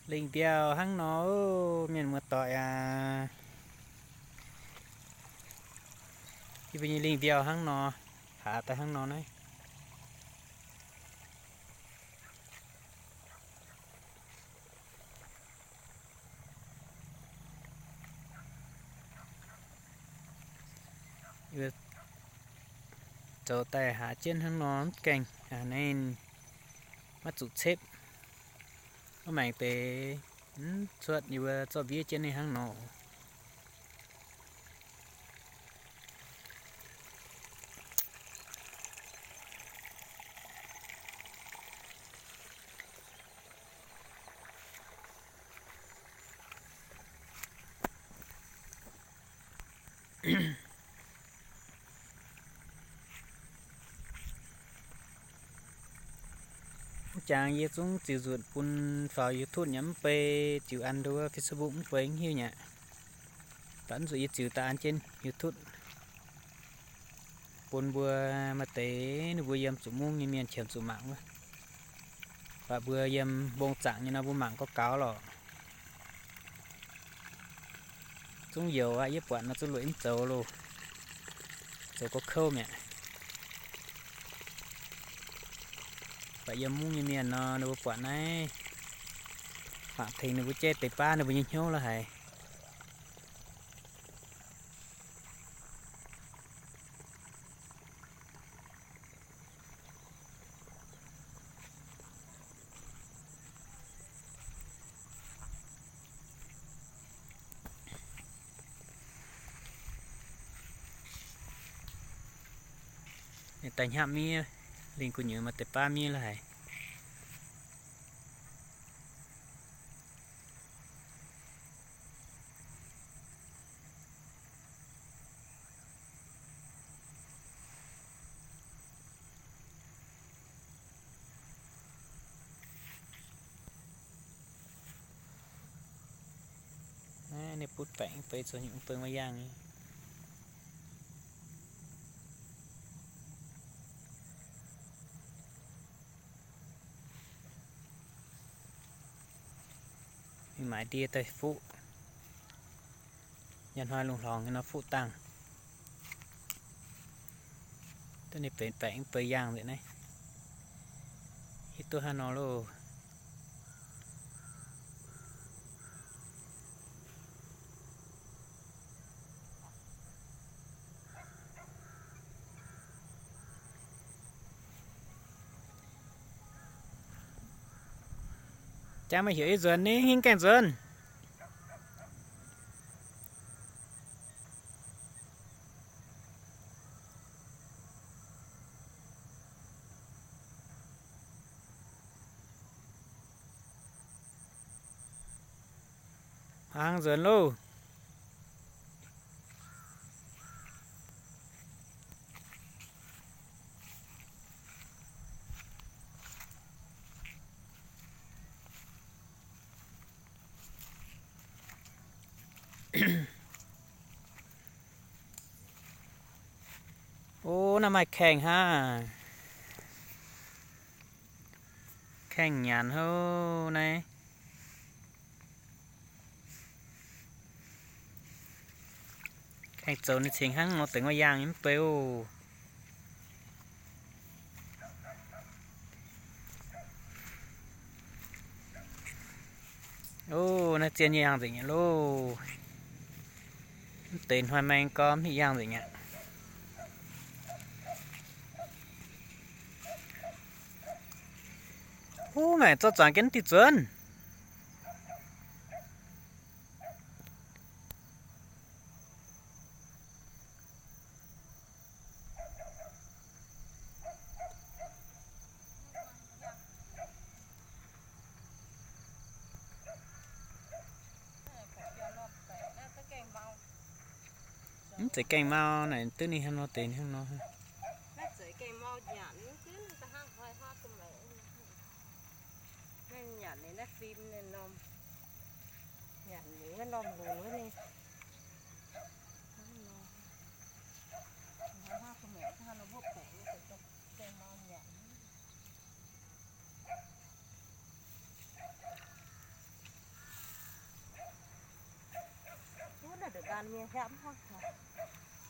Lingh mbiauh hnangv nor, mienh muoz-doic aac. Yie mbuo nyei lingh mbiauh hnangv nor, hlaax daaih hnangv nor naaiv. Zoux daaih hlaax jienv hnangv nor mv gaengh, naaiv maiv zuqc cepv. Maiv maengc deix, mv cuotv, yie mbuo zorqv mbiev jienv ninh hnangv nor. Mv jangx yie zungv ziux nzunc bun faaux YouTube nyei mv bei, ziux an nduov Facebook mv bei mv hiuv nyei aqv. Da'nzuqc yie ziux daaih an jienv YouTube bun mbuo maaih deix ninh mbuo yiem zuqc mungv nyei mienh qiemx zuqc mangc wuov. Baac mbuo yiem mbong zaangc nyei nor mbuo mangc gauh gaux lorqc. Zungv youx aqv, yie buatc nor zungv lueic mv zoux loh, zoux gauh kouv mi'aqv. Baac yiem mungv nyei mienh nor ninh mbuo buatc naaiv, mangc tengx ninh mbuo jaiv deix baav ninh mbuo nyei hnyouv la'haic. Ninh daaih hnyapv miev, lingh gu'nyuoz maaih deix baav miev la'haic. Naaiv ninh butv baengc mv bei zoux nyungc mv bei maaih yaangh nyei. Mingh maaiz ndie daaih fuqv. Njang hnoi lungh hlorngx nyei nor fuqv dangh. Duqv ninh benx baengc mv bei yaangh nzengc naaiv. Hiuv duqv hnangv nor loh. Jangv maaih heuc yie nzuonx, ninh hingv gaengh nzuonx. Hangx nzuonx loh. O, naaiv maaih kaengh hnangv. Kaengh nyanc hov naaiv. Kaengh zoux ninh cingx hnangv nor deix ngoi yaangh nyei mv bei oc. O, naaiv zien yaangh nzengc nyei loh. Mv deix hnoi maeng gormx mv hiuv yaangh nzengc aqv. Huv, maengc zorqv zuangx jienv diuh nzuonx. Mv zeiz gaengh mau naaic, duqv ninh hnangv nor deix hnangv nor. Nyanc naaiv fim naaiv norm, nyanc naaiv norm lunx wuov ninh. Mienh hnyangx mv hnangv haaix.